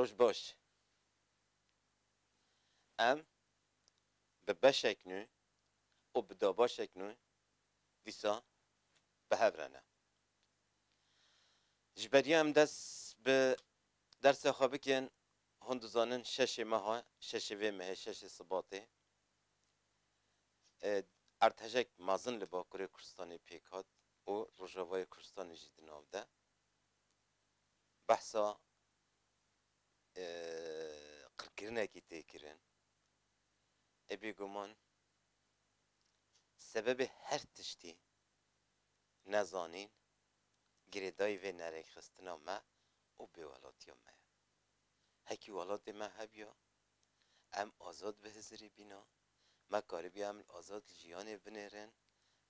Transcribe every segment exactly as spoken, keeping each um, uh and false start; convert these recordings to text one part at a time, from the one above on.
Roj baş. Em bi beşek nû û bi dabaşek nû dîsa bi hev re ne. Ji beriya em dest bi dersa xwe bikin, hûn dizanin şeşê meha, şeşê vê mehê, şeşê Sibatê, e, erdhejek mezin li Bakurê Kurdistanê pêk hat û Rojavayê Kurdistanê jî di nav de. Behsa, e, qirkirinekî tê kirin. Ê bêguman sebebê her tiştî nezanîn, girêdayî vê nerêkxistina me û bêwelatiya me ye. Hekî welatê me hebiya, em azad bi hizirî bîna, me karibiya em azad li jiyanê binêrin,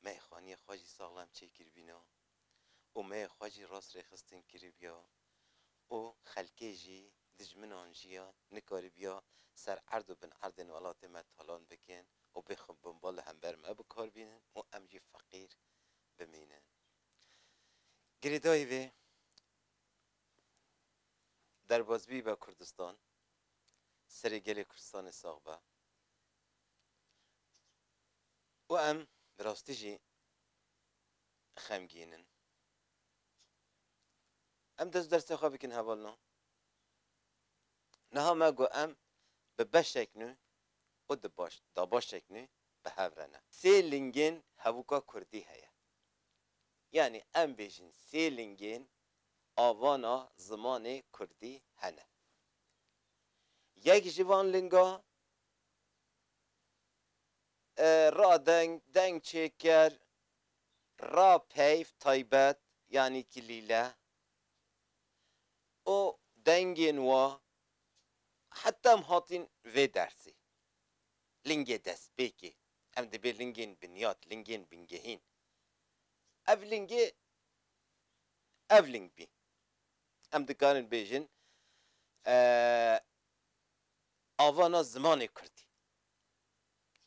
me yê xaniyê xwe jî saxlem çêkiribîna û me yê xwe jî rast rêxistin kiribiya û xelkê jî, dijminan jî ya nikaribiya ser erd û bin erdên welatê me talan bikin û bêxin bomba li hember me bi kar bînin û em jî feqîr bimînin. Girêdayî vê derbas bî be Kurdistan, serê gelê Kurdistanê sax be. Û em bi rastî jî xemgîn in. Em dest dersa xwe bikin hevalno. Niha me got em bi beşek nû û di baş, da başek nû bi hev re ne. Sê lingên hevûka kurdî heye. Yanî em bêjin sê lingên avana zimanê kurdî hene. Yek ji van linga, e, radeng, deng çêker, rapeyv taybet, yanî kilîle û dengên wa heta em hatin vê dersê. Lingê destpêkê. Em dibê lingên binyat, lingên bingehîn. Ev lingê, ev ling bî. Em dikarin bêjin, e, avana zimanê kurdî.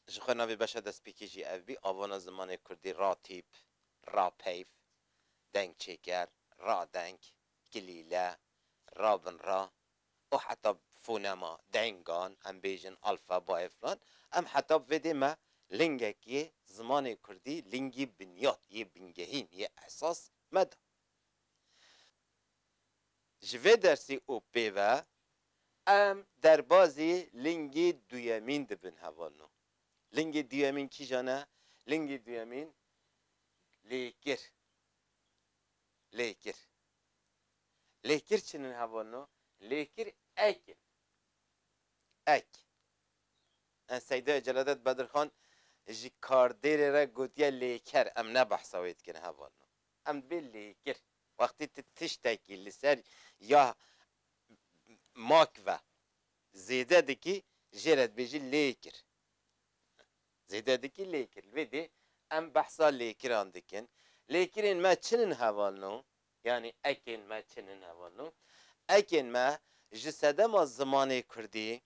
Ji xwe navê beşa destpêkê jî ev bî, avana zimanê kurdî, ratîp, rapeyv, dengçêker, radeng, kilîle, rabinra û heta fonema, dengan, em bêjin alfabayê filan, em heta vê dê me lingekî zimanê kurdî, lingî binyat, yê bingehîn, yê esas me da. Ji vê dersî û pê ve em derbazî lingî duyemîn dibin hevalno. Lingê duyemîn kîjan e? Lingê duyemîn lêkir. Lêkir. Lêkir çi nin hevalno? Lêkir ek in. Ek. En Seyda Celadet Bedirxan ji kardêrê re gotiye lêker. Em ne behsa wê dikin hevalno. Em dibê lêkir. Wextî tu tiştekî li ser ya mak ve zêde dikî, jê re dibêjî lêkir. Zêde dikî lêkir. Li vê dê em behsa lêkiran dikin. Lêkirên me çi nin hevalno? Yanî ekên me çi nin hevalno? Ekên me ji sedema zimanê kurdî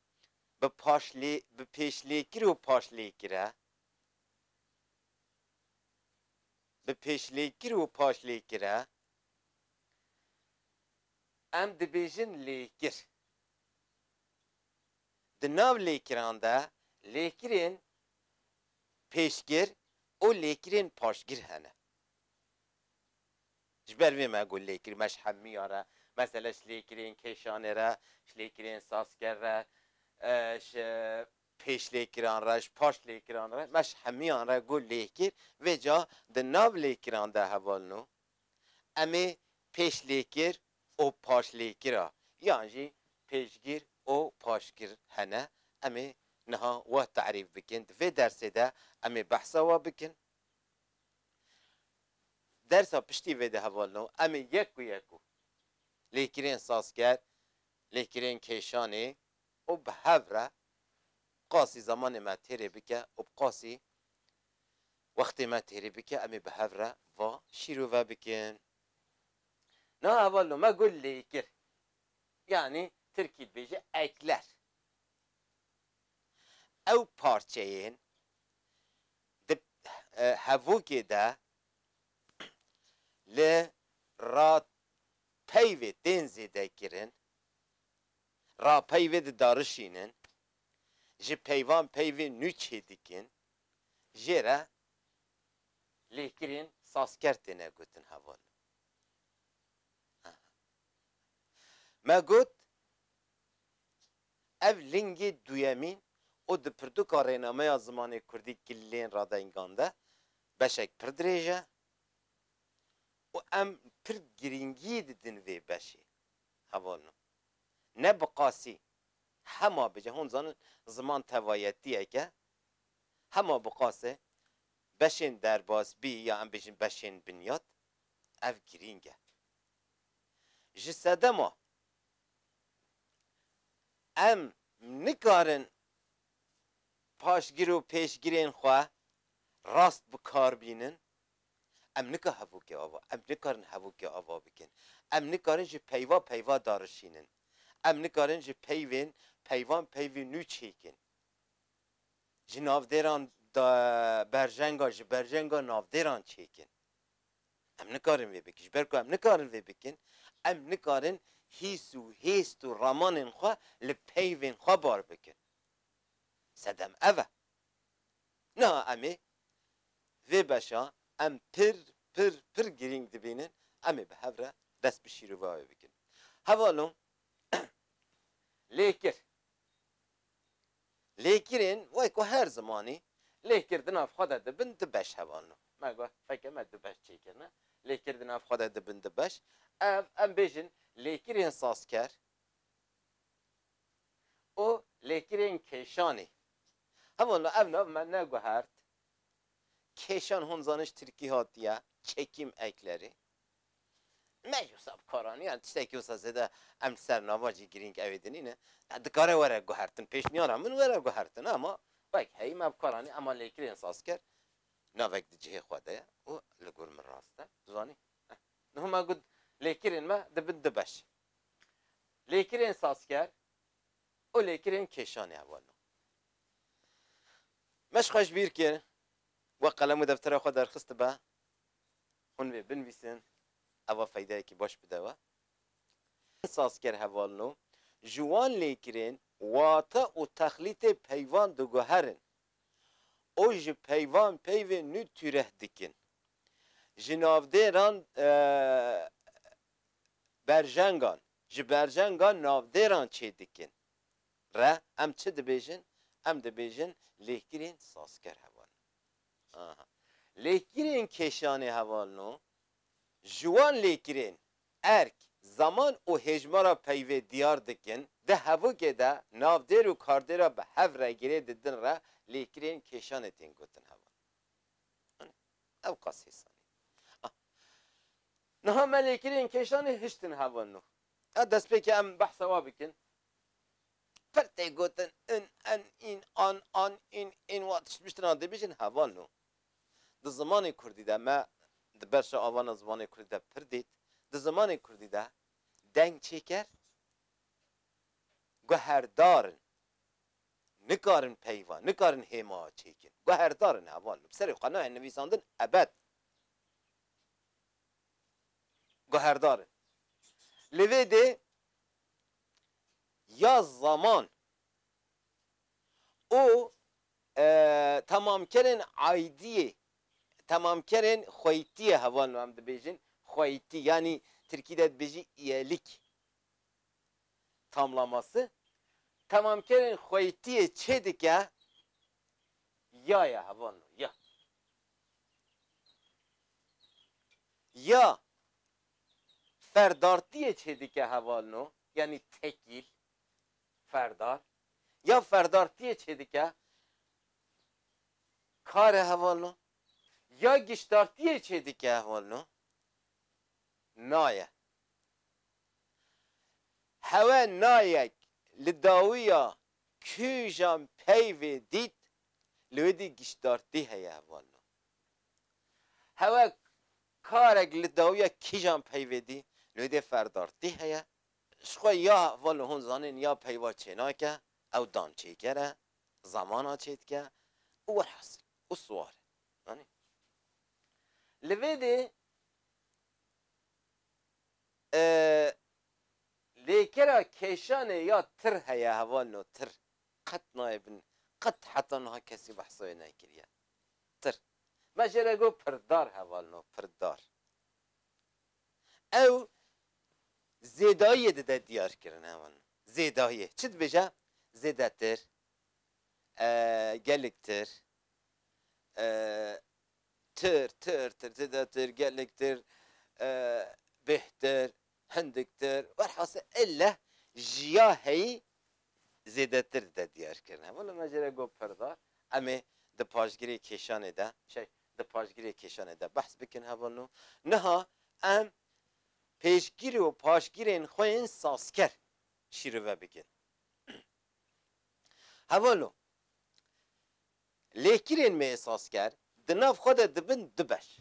bi paşlê-, bi pêşlêkir û paşlêkir e. Bi pêşlêkir û paşlêkir e. Em dibêjin lêkir. Di nav lêkiran de lêkirên pêşgir û lêkirên paşgir hene. Ji ber vê me got lêkir, me ji hemiyan re, mesela ji lêkirên kêşanê re, ji lêkirên sazker re, e, ji pêşlêkiran re, ji paşlêkiran re, me ji hemiyan re got lêkir. Vêca di nav lêkiran de hevalno, em ê pêşlêkir û paşlêkira, yan jî pêşgir û paşgir hene. Em ê niha we tarîf bikin. Di vê dersê de em ê behsa we bikin. Dersa piştî vê de hevalno, em ê yek û yek û lêkirên sazker, lêkirên kêşanê û bi hev re qasî zemanê me têrê bike û bi qasî wextê me têrê bike, em ê bi hev re va şîrove bikin. Niha hevalno me got lêkir. Yanî tirkî dibêje ekler. Ew parçeyên di, e, hevokê de li rat peyvê tên zêdekirin, rapeyvê didarişînin, ji peyvan peyvên nû çêdikin, jê re lêkirên sazker têne gotin hevalno. Me got, ev lingê duyemîn û di pirtûka rênameya zimanê kurdî Gilên Radengan de beşek pir dirêj e û em pir girîngî didin vê beşê. Hevalno. Ne bi qasî. Hema bêje, hûn zanin ziman tevayetiyek e. Hema bi qasê beşên derbasbî ya em bêjin beşên binyat, ev girîng e. Ji sedema em nikarin paşgir û pêşgirên xwe rast bi kar bînin. Em nika hevokê ava, em nikarin hevokê ava bikin. Em nikarin ji peyva peyva darişînin. Em nikarin ji peyvên, peyvan peyvên nû çêkin. Ji navdêran da berjenga, ji berjenga navdêran çêkin. Em nikarin vê bikin. Ji ber ku em nikarin vê bikin, em nikarin hîs û hêst û ramanên xwe li peyvên xwe bar bikin. Sedem ev e. Niha em ê vê beşa em pir, pir, pir girîng dibînin, em ê bi hev re dest bi şîrovayê bikin. Hevalno, lêkir. Lêkirên, wek ku her zimanî, lêkir di nav xwe de dibin du beş hevalno. Me got, feke me du beş çêkirine. Lêkir di nav xwe de dibin du beş. Ev, em bêjin, lêkirên sazker û lêkirên kêşanê. Hevalno, ev nav me neguhert. Kêşan hûn zanin ji tirkî hatiye, çekim ekleri. Me jî wisa bi kar anî, yani tiştekî wisa zêde em li ser nava jî girîng evê dinîne. Ya dikare were guhertin, pêşniyara min were guhertin ama wek heyî me bi kar anî, ema lêkirên sazker navek di cihê xwe de ye û li gor min rast e. Tu zanî? Eh, niha me got lêkirên me dibin du beş. Lêkirên sazker û lêkirên kêşanê hevalno. Me ji xwe ji bîr kir, we qelem û deftera xwe derxistibe, hûn vê binivîsin, eva feydeyekî baş bide we. Sazker hevalno, ji wan lêkirên wate û texlîtê peyvan diguherin û ji peyvan peyvên nû tûreh dikin. Ji navdêran, e, berjengan, ji berjengan navdêran çêdikin. Re em çi dibêjin? Em dibêjin lêkirên sazker hevalno. Aha. Lêkirên kêşanê hevalno, ji wan lêkirên erk, zaman û hêjmara peyvê diyar dikin, di hevokê de navdêr û kardêra bi hev re girê didin re lêkirên kêşanê tên gotin hevalno. Ev qas hêsanî. Ah. Niha me lêkirên kêşanê hiştin hevalno. A destpêkê em behsa wa bikin. Pir tê gotin in, en, in, an, an, in, in, wa tişt miştina dibêjin hevalno. Di zimanê kurdî de me di berşa avana zimanê kurdî de pir dît. Di zimanê kurdî de deng çêker guherdar in. Nikarin peyva, nikarin hêma çêkin. Guherdar in hevalno. Bi serê xwe nayên nivîsandin ebed. Guherdar in. Li vê dê ya zaman û, e, temamkerên aydiyê, temamkerên xweytiyê hevalno em dibêjin. Xweytî, yanî tirkî de dibêjî üyelik tamlaması. Temamkerên xweytiyê çê dike, ya ye hevalno, ya. Ya ferdartiyê çê dike hevalno, yanî tekîl, ferdar. Ya ferdartiyê çê dike, kar e hevalno. Ya giştartiyê çê dike hevalno, naye. Hewe nayek li dawiya kîjan peyvê dît, li wê dî giştartî heye hevalno. Hewe karek li dawiya kîjan peyvê dî, li wê dê ferdartî heye. Ji xwe ya hevalno hûn zanên ya peyva çênake, ew dan çêker e, zamana çêdike û werhasil û siwar e. Zanî? Li vê dê, e, Lêkera kêşanê ya tir heye hevalno, tir. Qet nayê bin, qet heta niha kesî behsa wê nekiriye. Tir. Me jê re got pirdar hevalno, pirdar. Ew zêdayiyê dide diyar kirin hevalno. Zêdayiyê. Çi dibêje? Zêdetir, e, geliktir, e, tir, tir, tir, zêdetir, geliktir, e, bêhtir, hindiktir. Werhasil ille ji ya heyî zêdetir dide diyar kirin. Hevalno me jê re got pirdar. Em ê di paşgirê kêşanê de, şey, di paşgirê kêşanê de behs bikin hevalno. Niha em pêşgir û paşgirên xwe yên sazker şîrove bikin. Hevalno, lêkirên me yê sazker di nav xwe de dibin du beş.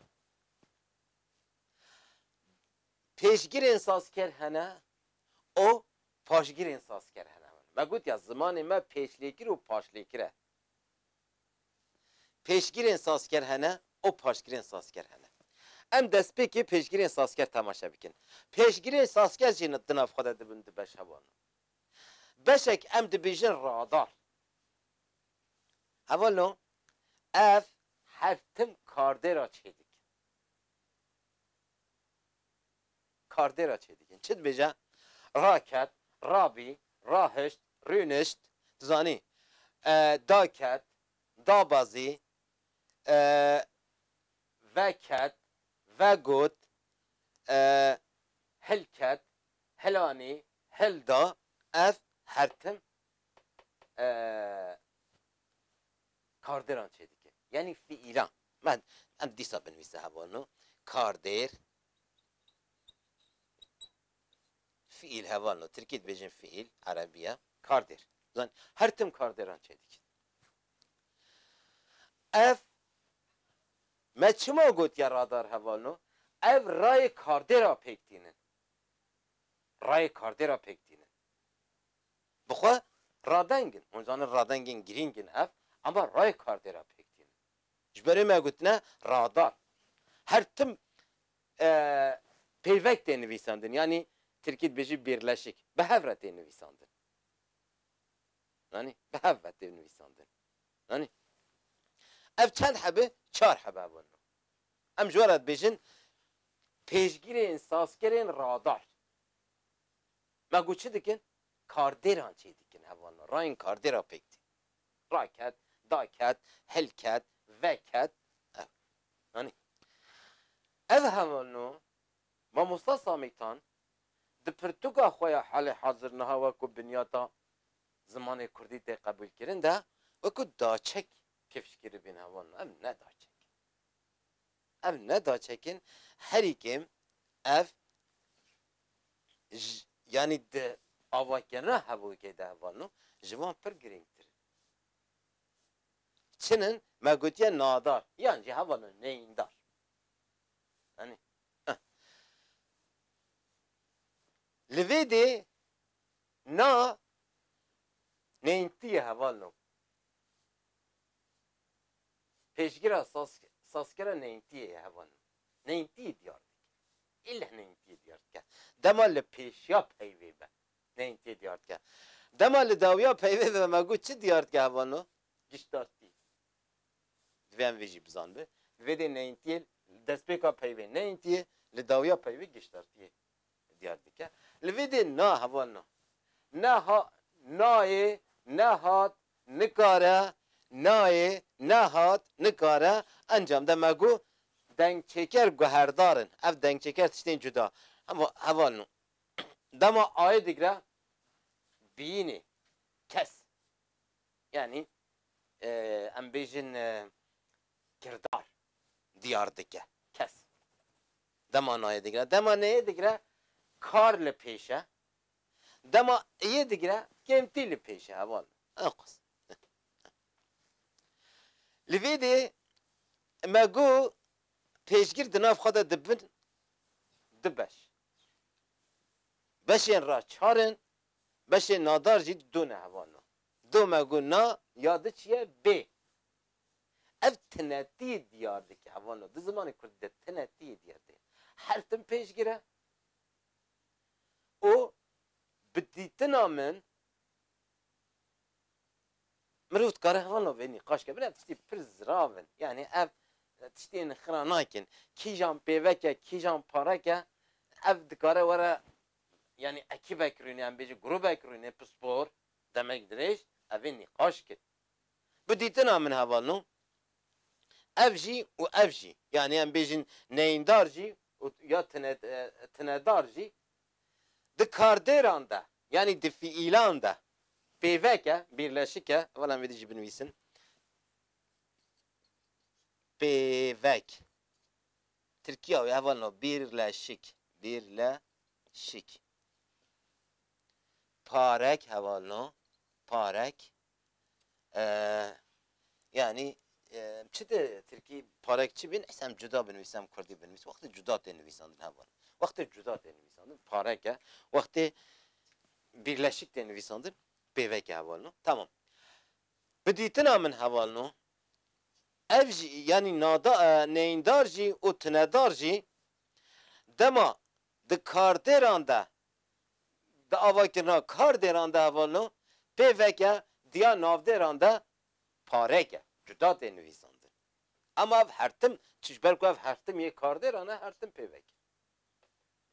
Pêşgirên sazker hene û paşgirên sazker hene. Me got ya zimanê me pêşlêkir û paşlêkir e. Pêşgirên sazker hene û paşgirên sazker hene. Em destpêkê pêşgirên sazker temaşe bikin. Pêşgirên sazker jî di nav xwe de dibin du beş hevalno. Beşek em dibêjin radar. Hevalno, ev her tim kardêra çêdikin. Kardêra çêdikin. Çi dibêje? Raket, rabî, rahişt, rûnişt, tu zanî, e, daket, dabazî, e, veket, vegot, e, hilket, hilanî, hilda, ev her tim, e, kardêran çêdike. Yanî fiîlan. Me, em dîsa binivîse hevalno. Kardêr, fiîl hevalno. Tirkî dibêjin fiîl, erebî ye. Kardêr. Zanî, her tim kardêran çêdikin. Ev, me çima gotiye radar hevalno? Ev rayê kardêra pêk tînin. Rayê kardêra pêk tînin. Bi xwe radeng in. Hûn zanin radengên girîng in ev, ama rayê kardêra pêk tînin. Ji berê me gotine radar. Her tim, e, peyvek tê nivîsandin. Yanî tirkî dibêjî birleşik. Bi hev re tê nivîsandin. Yanî bi hev ve tê nivîsandin. Yanî ev çend hebe? Çar hebe hebûn. Em ji we re dibêjin pêşgirên sazkerên radar. Me got çi dikin? Kardêran çê dikin hevalno. Rayên kardêra pêk tî. Raket, daket, hilket, veket. Ev. Yanî ev hevalno, mamosta Samîtan di pirtûka xwe ya halê hazir niha wekû binyata zimanê kurdî tê qebûlkirin de wekû daçek kifş kiribîn hevalno. Ev ne daçek. Ev ne daçekin, herî kêm ev j-, yanî di avakirina hevokê de hevalno, ji van pir girîngtir in. Çi nin? Me gotiye nadar, yan jî hevalno neyndar. Yanî, eh. Li vê dê na neyntî ye hevalno. Pêşgira saz-, sazkera neyntiyê ye hevalno. Neyntiyê diyar dike. Îleh neyntiyê diyar dike. Dema li pêşiya peyvê be. Neyntiyê diyar dike. Dema li dawiya peyvê be me got çi diyar dike hevalno? Giştartî. Divê em vê jî bizanibin. Li vê dê neyntiyê, destpêka peyvê neyntiyê, li dawiya peyvê giştartiyê diyar dike. Li vê dê na hevalno. Neha-, nayê, nehat, nikare, nayê, nehat, nikare. Encam de me got dengçêker guherdar in. Ev dengçêker tiştên cuda. Hema hevalno. Dema ayê digre biyînê, kes. Yanî, e, em bêjin, e, kirdar diyar dike. Kes. Dema nayê digre. Dema neyê digre kar li pêş e. Dema yê digre kêmtî li pêş e heval. Ew qas. Li vê dê me got pêşgir di nav xwe de dibin du beş. Beşên ra çar in, beşên nadar jî du ne hevalno. Du me got na, ya di çi ye? Bê. Ev tinetiyê diyar dike hevalno. Di zimanê kurdî de tinetiyê diyar dike. Her tim pêşgir e û Bi dîtina min, mirov dikare hevalno vê nîqaş ke. Bira tiştî pir zirav in. Yanî ev tiştên xira nakin. Kîjan pêvek e, kîjan parek e, ev dikare were, yanî ekîbek rûnê, em bêjin grûbek rûnê, pispor, demek dirêj, ev ê nîqaş kir. Bi dîtina min hevalno, ev jî û ev jî, yanî em bêjin neyndar jî û ya tine-, e, tinedar jî, di kardêran de, yanî di fiîlan de pêvek e, bîrleşik e, heval em vê dî jî binivîsin. Pêvek. Tirkiya wê hevalno bîrleşik. Bîrleşik. Parek hevalno. Parek. Ee, yanî, e, çi de Tirkî parek çi bin? Em cuda binivîsem, Kurdî binivîs. Wextê cuda tê nivîsandin hevalno. Wextê cuda tê nivîsandin, parek e. Wextê bîrleşik tê nivîsandin, pêvek e hevalno. Tamam. Bi dîtina min hevalno, ev jî, yanî nada-, e, neyndar jî û tinedar jî dema di kardêran de, di avakirina kardêran de hevalno, pêvek e, diya navdêran de parek e. Cuda tê nivîsandin. Ama ev her tim, çi ji ber ku ev her tim yê kardêran e, her tim pêvek e.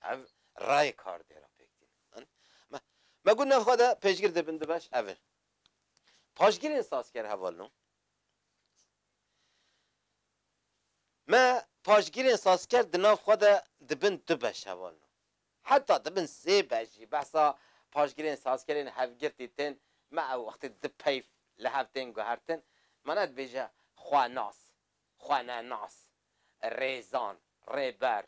Ev rayê kardêra pêk tîne. Anî? Me, me got nav xwe de pêşgir dibin du beş ev in. Paşgirên sazker hevalno. Me paşgirên sazker di nav xwe de dibin du beş hevalno. Heta dibin sê beş jî. Behsa paşgirên sazkerên hevgirtî tên, me ew wextê du peyv li hev tên guhertin. Me ne dibêje xwenas, xwenenas, rêzan, rêber.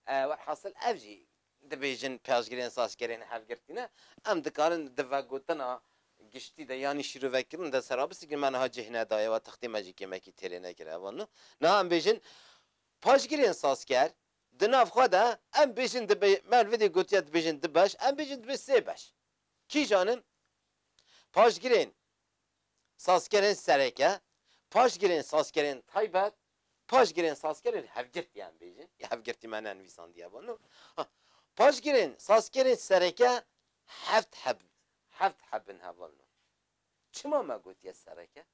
E, werhasil ev jî dibêjin paşgirên sazkerên hevgirtî ne. Em dikarin di vegotina giştî de yanî şîrovekirin de sera bisikin, me niha cih nedaye, we textê me jî kêmekî têrê nekir hevalno. Niha em bêjin paşgirên sazker di nav xwe de em bêjin dibê-, me li vê dê gotiye dibêjin du beş, em bêjin dibê sê beş. Kîjan in? Paşgirên sazkerên sereke, paşgirên sazkerên taybet, paşgirên sazkerên hevgirtî em bêjin. Ya hevgirtî me nenivîsandiye bo, no? Ha, paşgirên sazkerên sereke heft heb, heft heb in hevalno. Çima me gotiye sereke?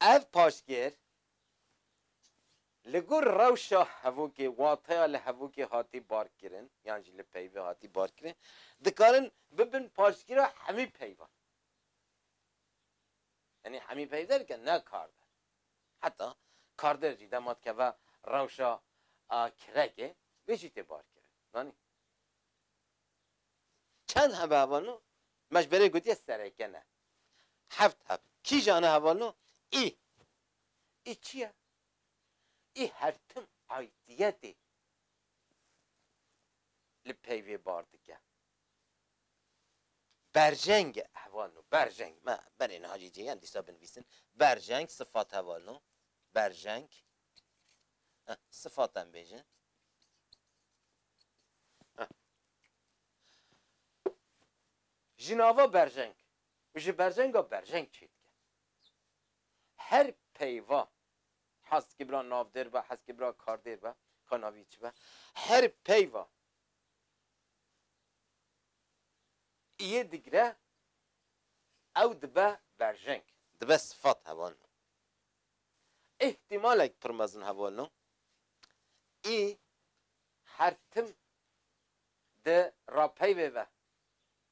Ev paşgir li gor rewşa hevokê, wateya li hevokê hatî barkirin, yan jî li peyvê hatî barkirin, dikarin bibin paşgira hemî peyvan. Yanî hemî peyv derke ne karder. Heta karder jî dema dikeve rewşa, a, kirekê, vê jî tê barkirin. Zanî? Çend hebe hevalno? Me ji berê gotiye sereke ne. Heft heb. Kîjan e hevalno? Î. Î çi ye? Î her tim aydiyetê li peyvê bar dike. Berjeng e hevalno, berjeng. Me berê niha jî cêyan dîsa binivîsin. Berjeng, sifat hevalno. Berjeng. Heh, sifat em bêjin. Heh. Ji nava berjeng û ji berjenga berjeng çêdike. Her peyva, heskî bira navdêr be, heskî bira kardêr be, ka navî çi be, her peyva iyê digire, ew dibe berjeng, dibe sifat hevalno. Îhtîmalek pir mezin hevalno. Î her tim di rapeyvê ve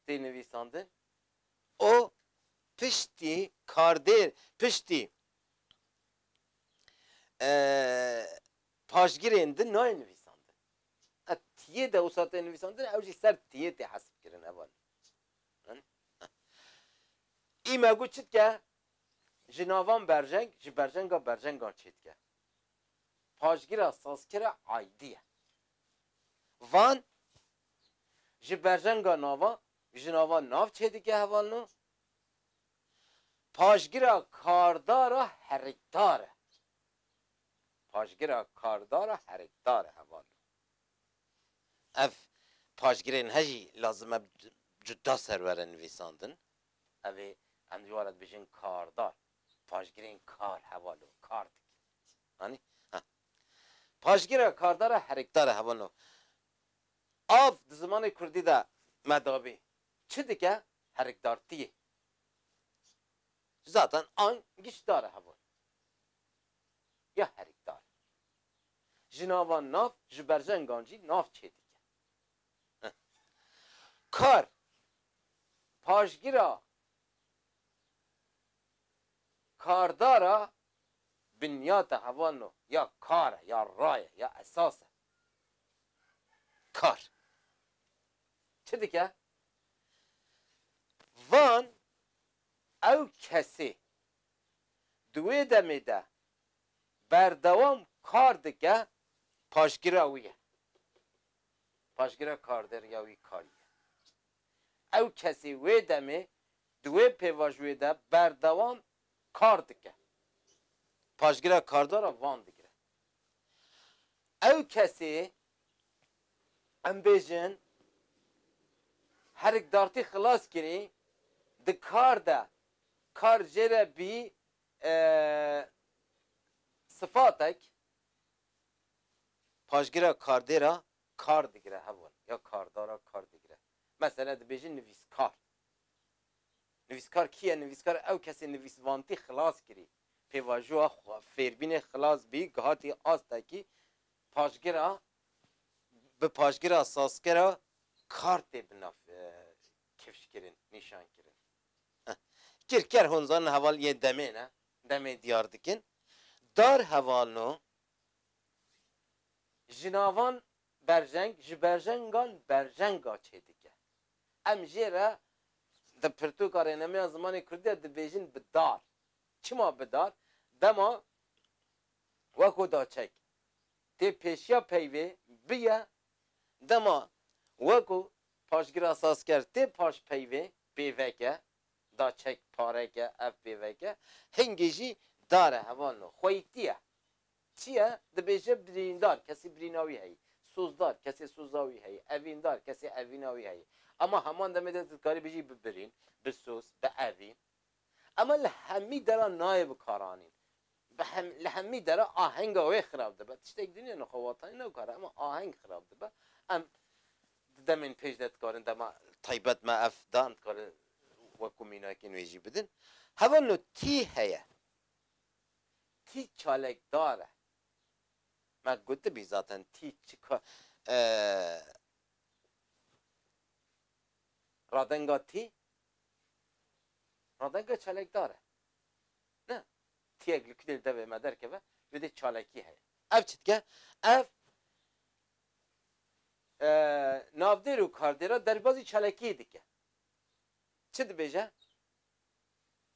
tê nivîsandin. O piştî kardêr, piştî, e, paşgirên din nayê nivîsandin. E, tiyê de wisa tê nivîsandin, ew jî ser tiyê tê hesibkirin hevalno. Î me got çi dike? Ji navan berjeng, ji berjenga berjengan çêdike. Paşgira sazkira aydî ye. Van ji berjenga nava, ji nava nav çêdike hevalno. Paşgira kardara herikdar e. Paşgira kardara herikdar e hevalno. Ev paşgirên he jî lazim e cuda ser were nivîsandin. Ev ê em ji were dibêjin kardar. Paşgirên kar hevalno, kar dike. Anî? Ha. Paşgira kardara herikdar e hevalno. Av di zimanê kurdî de Medabî çi dike? Herikdartiyê. Zaten an giş dar e heval. Ya herikdar. Ji navan nav, ji berjengan jî nav çêdike. Heh. Kar. Pajgira kardara binyat e hevalno. Ya kar e, ya ray e, ya esas e. Kar. Çi dike? Van ew kesê di wê demê de berdewam kar dike, pajgira wî ye. Pajgira kardar ya wî karî ye. Ew kesê wê demê di wê pêvajoyê de berdewam kar dike. Pajgira kardara van digire. Ew kesê, em bêjin, herikdartî xilas kirî, di kar de kar jê re bî, e, sifatek, pajgira kardêra kar digire heval, ya kardara kar digire. Mesela dibêjin nivîskar. Nivîskar kî ye? Nivîskar ew kesê nivîsvantî xilas kirî. Pêvajoya xwe, fêrbînê xilas bî, gihatî astekî pajgira, bi pajgira sazkera kar tê bi nav, e, kifş kirin, nîşan kirin. Heh. Kirker hûn zanin heval yê demê ne, demê diyar dikin. Dar hevalno, ji navan berjeng, ji berjengan berjenga çêdike. Em jê re di pirtûka rênemeya zimanê kurdî de dibêjin bi dar. Çima bi dar? Dema weko daçek tê pêşiya peyvê biye, dema weko pajgira sazker tê paş peyvê, pêveke, daçek pareke, ev pêveke, hingê jî dar e, hevalno, xweytî ye. Çi ye? Dibêje birîndar, kesê birîna wî heyî. Sozdar, kesê soza wî heyî. Evîndar, kesê evîna wî heyî. Ama heman demê de tu dikarî bijî bi birîn, bi soz, bi evîn. Ama li hemî dera nayê bikaranîn. Bi hem, li hemî dera ahenga wê xirab dibe. Tiştek din e, nixwe watanî ne kar e, ama aheng xirab dibe. Em di demên pêş de dikarin, dema taybet me ev dan dikarin wekû mînakên wê jî bidin. Hevalno tî heye. Tî çalekdar e. Me gotibî zaten tî çi ka-, e, radenga tî, radenga çalekdar e. Ne? Tiyek li kulê devê me derkeve, wê dê çalekî heye. Ev çi dike? Ev, e, navdêr û kardêra derbazî çalekiyê dike. Çi dibêje?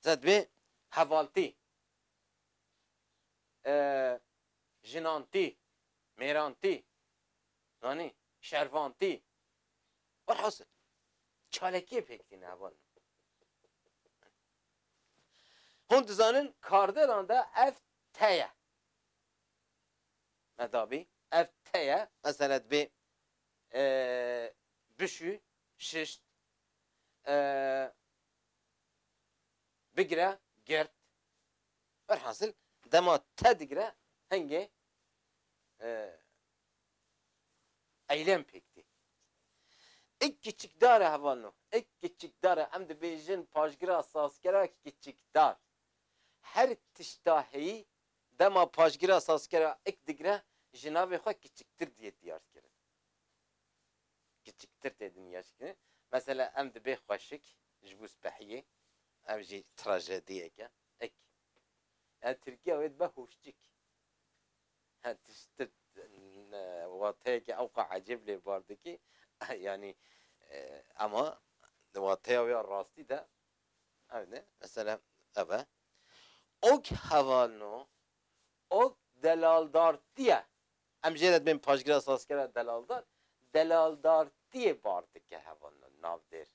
Zedbê hevaltî, e, jinantî, mêrantî, zanî, şervantî. Werhasil, çalekiyê pêk tîne hevalno. Hûn dizanin, kardêran de ev te ye. Me dabî, ev te ye. Mesela dibê, e, bişû, şişt, e, bigire, girt. Werhasil, dema te digire, hingê, e, eylem pêk tê. Ik kiçikdar e hevalno. Ik kiçikdar e. Em dibêjin pajgira sazkera kiçikdar. Her tişta heyî dema pajgira sazkera ik digire, ji navê xwe kiçiktir diye diyar kirin. Kiçiktir tê dinya şikine. Mesela em dibê xweşik ji bo spehiyê, ev jî trajediyek e. Ek. Yani Tirkiye wê dibe hoşçik. Ha, tiştir, ne, wateyeke ewqa ecêb lê bar dikî. Yani, e, ama di wateya wê ya rastî de, ev ne, mesela, ev e. Ok hevalno, ok delaldartî ye. Em jê re dibên pajgira sazkera delaldar, delaldartiyê bar dike hevalno navdêr.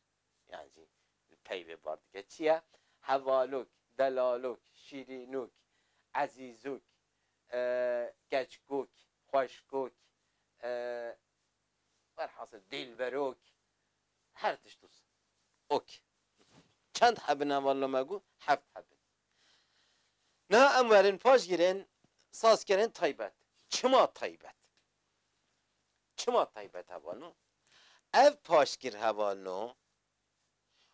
Yani jî li peyvê bar dike. Çi ye? Hevalok, delalok, şîrînok, ezîzok, e, keçkok, xweşkok, e, werhasil dîlberok, her tişt wisa. Ok. Çend hebin hevalno me got? Heft hebin. Niha em werin paşgirên sazkerên taybet. Çima taybet? Çima taybet hevalno? Ev paşgir hevalno,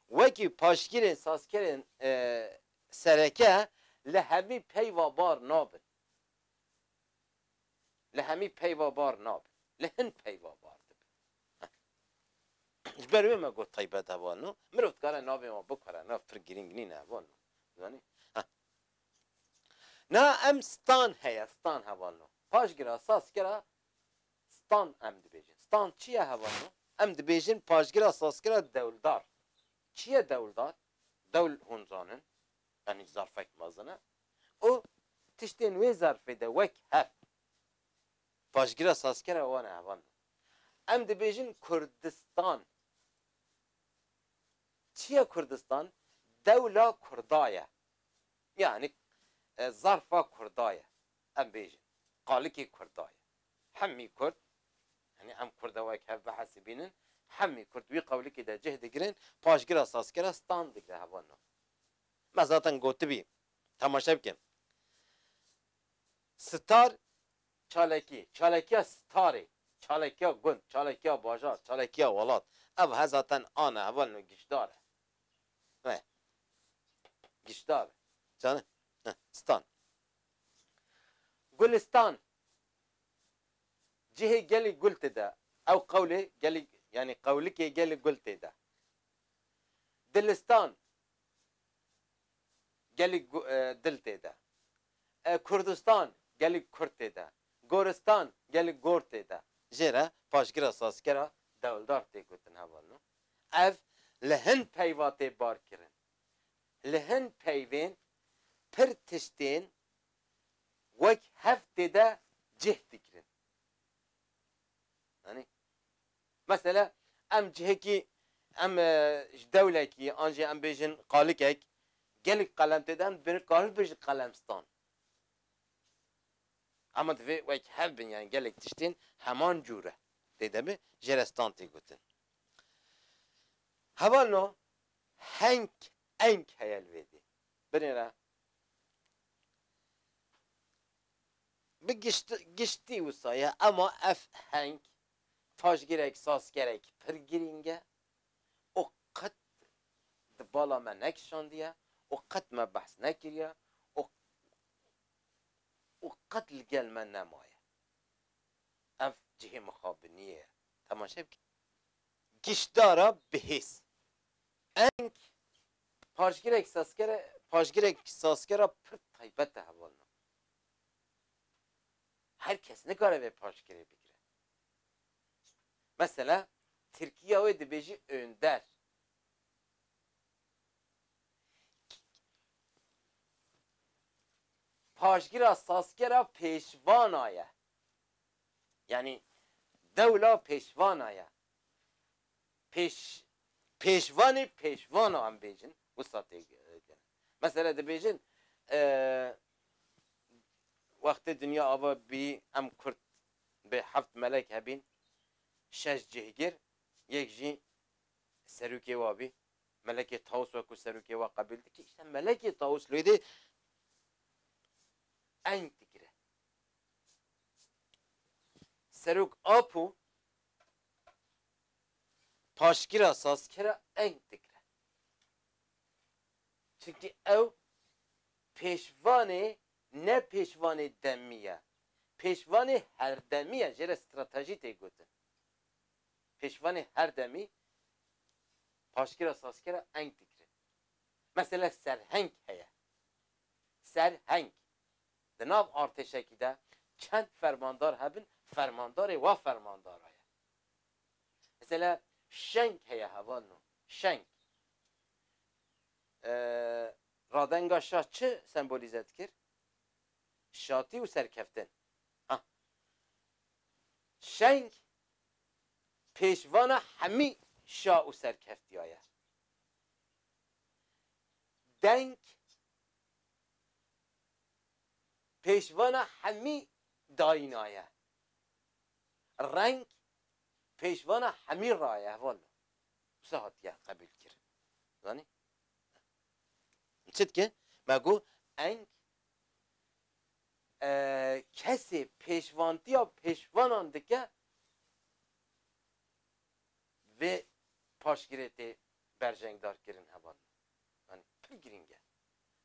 wekî paşgirên sazkerên, e, sereke li hemî peyva bar nabin. Li hemî peyva bar nabin. Li hin peyva bar dibin. Heh. Ji ber wê me got taybet hevalno. Mirov dikare navê wan bikure. Nav pir girîng nîne hevalno. Zanî? Heh. Na em stan heye, stan hevalno. Paşgira sazkera stan em dibêjin. Stan çi ye hevalno? Em dibêjin paşgira sazkera dewldar. Çi ye dewldar? Dewl hûn zanin. Yanî zarfek mezin e. Û tiştên wê zarfê de wek hev. Paşgira sazkera wan e hevalno. Em dibêjin Kurdistan. Çi ye Kurdistan? Dewla Kurda ye. Yanî, e, zarfa Kurda ye. Em bêjin. Qalikê Kurda ye. Hemî Kurd, yanî em Kurda wek hev bihesibînin, hemî Kurd wî qewlikê de cih digirin, paşgira sazkera stan digire hevalno. Me zaten gotibî. Temaşe bikin. Star, çalakî. Çalakiya starê. Çalakiya gund, çalakiya bajar, çalakiya welat. Ev he zaten an e, hevalno gişdar e. He. Gişdar e. Canî? He, stan. Gulistan. Cihê gelî gul tê de. Ew qewlê gelî, yanî qewlikê gelî gul tê de. Dilistan. Gelî gu-, e, dil tê de. E, Kurdistan, gelî kurd tê de. Goristan, gelî gor tê de. Jê re paşgira sazkera dewldar tê gotin hevalno. Ev li hin peyva tê bar kirin. Li hin peyvên pir tiştên wek hev tê de cih digirin. Yanî, mesela, em cihekî, em, e, ji dewlekî, an jî em bêjin qalikek, gelek qelem tê de, em dibêjin, karin bêjin qelem stan. Ama divê wek hev bin, yani gelek tiştên heman cûr e. Tê de bi, jê re stan tê gotin. Hevalno, heng, eng heye li vê dê. Binêre. Bi gişt-, giştî wisa ye, ema ev heng paşgirek, sazkerek pir girîng e û qet di bala me nekişandiye û qet me behs nekiriye û, û qet li gel me nemaye. Ev cihê mixabiniyê ye. Temaşe bike. Giştdara bihêz. Eng paşgirek sazkere, paşgirek sazkera pir taybet e hevalno. Her kes nikare vê paşgirê bigire. Mesela, Tirkiya wê dibêjî önder. Paşgira sazkera pêşvana ye. Yanî dewla pêşvana ye. Pêş-, pêşvanê pêşvana em bêjin. Wisa tê kirin. Mesela dibêjin, e, wextê dinya ava bî em Kurd bê heft melek hebîn, şeş cihgir, yek jî serokê wa bî. Melekê Tawus wekû serokê wa qebîl dike. Îşte Melekê Tawus lê dê eng digire. Serok Apo paşgira sazkera eng digire. Çimkî ew pêşvanê, ne pêşvanê demî ye. Pêşvanê herdemî ye. Jê re stratejî tê gotin. Pêşvanê her demî paşkira sazkira eng dikirin. Mesela serheng heye. Serheng. Di nav artêşekî de çend fermandar hebin, fermandarê wa fermandara ye. Mesela şeng heye hevalno. Şeng. Ee, radenga şa çi sembolîze dikir? Şatî û serkeftin. Ha. Şeng pêşvana hemî şa û serkeftiya ye. Deng pêşvana hemî dayîna ye. Reng pêşvana hemî ra ye, hevalno. Wisa hatiye qebûl kirin. Zanî? Çi dike? Me got, eng, e, kesê pêşvantiya pêşvanan dike, vê paşgirê tê berjengdar kirin hevalno. Yanî pir girîng e.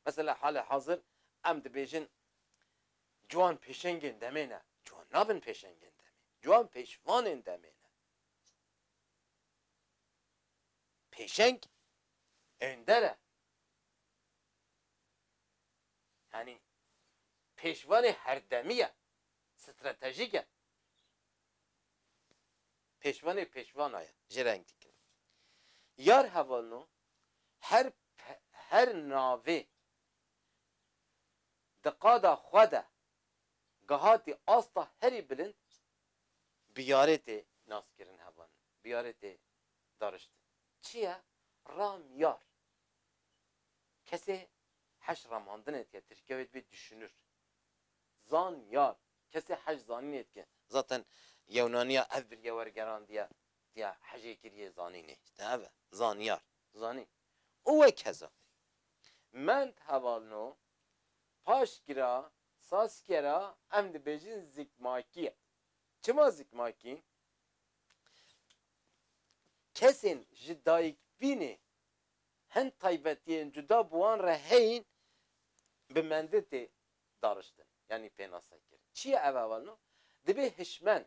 Mesela hale hazir em dibêjin ciwan pêşengên demê ne. Ciwan nabin pêşengên demê. Ciwan pêşvanên demê ne. Pêşeng önder e. Yanî pêşvanê herdemî ye. Stratejîk e. Pêşvanê pêşvana ye. Jê re heng dikin. Yar hevalno her pe-, her navê di qada xwe de gihatî asta herî bilind bi yarê tê naskirin hevalno. Bi yarê tê dariştin. Çi ye? Ramyar. Kesê heş ramandinê dike, tirkî wê dibê düşünür. Zanyar. Kesê heş zanînê dike. Zaten Yewnaniya ev biriye wergerandiye, diya hejê kiriye zanînê. İşte ev e. Zanyar. Zanîn. Û wek heza. Mend hevalno, paşgira, saskera, em dibêjin zikmakî ye. Çima zikmakî? Kesên ji dayikbînê hin taybetiyên cuda bi wan re heyîn bi mendê tê dariştin. Yanî pênase kirin. Çi ye ev hevalno? Dibê hişmend.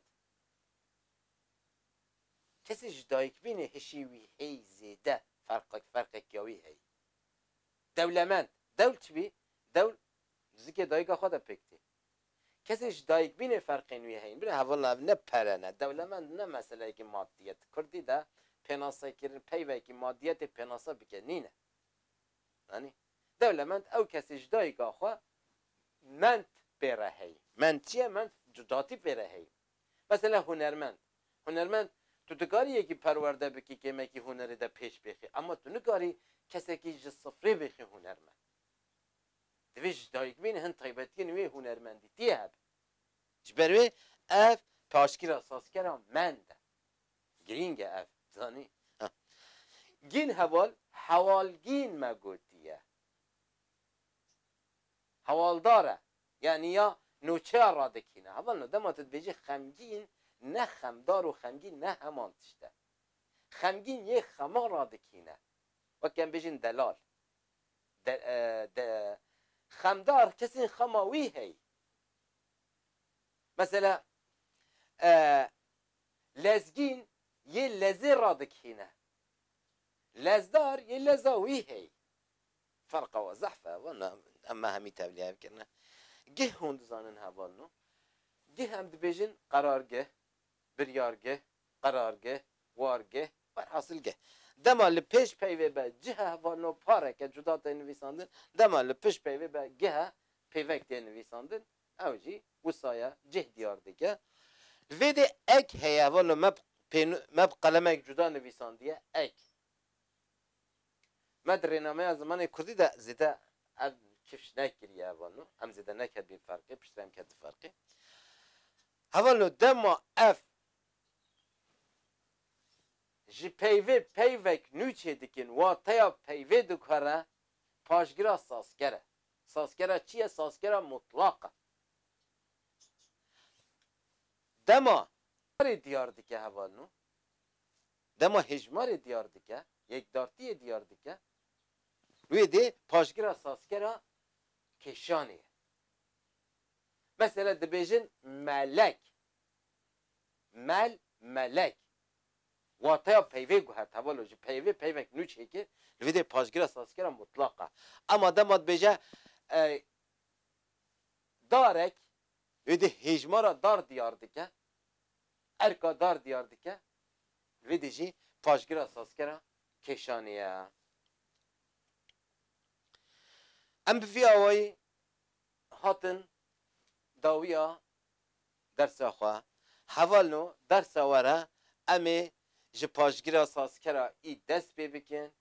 Kesê ji dayikbînê hişê wî heyî zêde, ferqek-, ferqekiya wî heyî. Dewlemend. Dewl çi bî? Dewl zikê dayika xwe de pêk tê. Kesê ji dayikbînê ferqên wî heyîn. Bira hevalno ev ne pere ne. Dewlemend ne meseleyekî madiyet. Kurdî de pênasekirin, peyvekî madiyetê pênase bike nîne. Yanî dewlemend ew kesê ji dayika xwe mend pê re heyî. Mend çi ye? Mend cudatî pê re heyî. Mesela hunermend. Hunermend, tu dikarî yekî perwerde bikî, kêmekî hunerê de pêş bêxî. Ema tu nikarî kesekî ji sifrê bêxî hunermend. Divê ji dayikbînê hin taybetiyên wê hunermendîtiyê hebe. Ji ber wê ev paşgira saskera mend e. Girîng e ev, zanî? Ha. Gîn heval, hewalgîn me gotiye. Hewaldar e. Yanî ya nûçeya radikîne. Hevalno, dema tu dibêjî xemgîn, ne xemdar û xemgîn ne heman tişt e. Xemgîn yê xema radikîne. Wek em bêjin delal. De, e, de, xemdar kesên xema wî heyî. Mesela, e, lezgîn yê lezê radikîne. Lezdar yê leza wî heyî. Ferqa we zehf e, wana em me hemî tevlî hev kirine. Gih hûn dizanin hevalno. Gih em dibêjin qerargeh, biryargeh, qerargeh, wargeh, werhasil geh. Dema li pêş peyvê be cih e hevalno, pareke cuda tê nivîsandin, dema li pişt peyvê be gih e, peyvek tê nivîsandin, ew jî wisa ye, cih diyar dike. Li vê de ek heye hevalno, me bi pênu-, me bi qelemek cuda nivîsandiye, ek. Me di rênameya zimanê kurdî de zêde ev kifş nekiriye hevalno. Em zêde neket bê ferqê, piştre em ket ferqê. Hevalno, dema ev ji peyvê peyvek nû çêdikin, wateya peyvê dikare, paşgira sazker e. Sazkera çi ye? Sazkera mutlaq e. Dema hêjmarê diyar dike hevalno, dema hêjmarê diyar dike, yekdartiyê diyar dike, wê dê paşgira sazkera kêşanê ye. Mesela dibêjin melek. Mel, melek. Wateya peyvê guhet, hevalno, ji peyvê peyvek nû çêkir, li vê dê paşgira sazkera mutlaq e. Ema dema dibêje, e, darek, wê dê hêjmara dar diyar dike, erka dar diyar dike, li vê dê jî paşgira sazkera kêşanê ye. Em bi vî awayî hatin dawiya dersa xwe. Hevalno, dersa we re em ê ji paşgira sazkera î dest pê bikin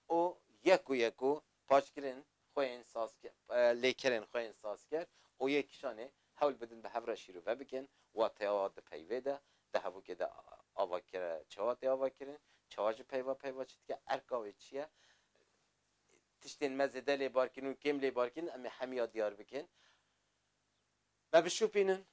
û yek û yek û paşgirên xwe yên sazke-, e, lêkerên xwe yên sazker û yê kişanê hewl bidin bi hev re şîrove bikin, wateya wa di peyvê de, di hevokê de ava kire, çawa tê ava kirin, çawa ji peyva peyva çi dike, erka wê çi ye, tiştên me zêde lêbar kirin û kêm lêbar kirin, em ê hemiya diyar bikin. Me bişopînin,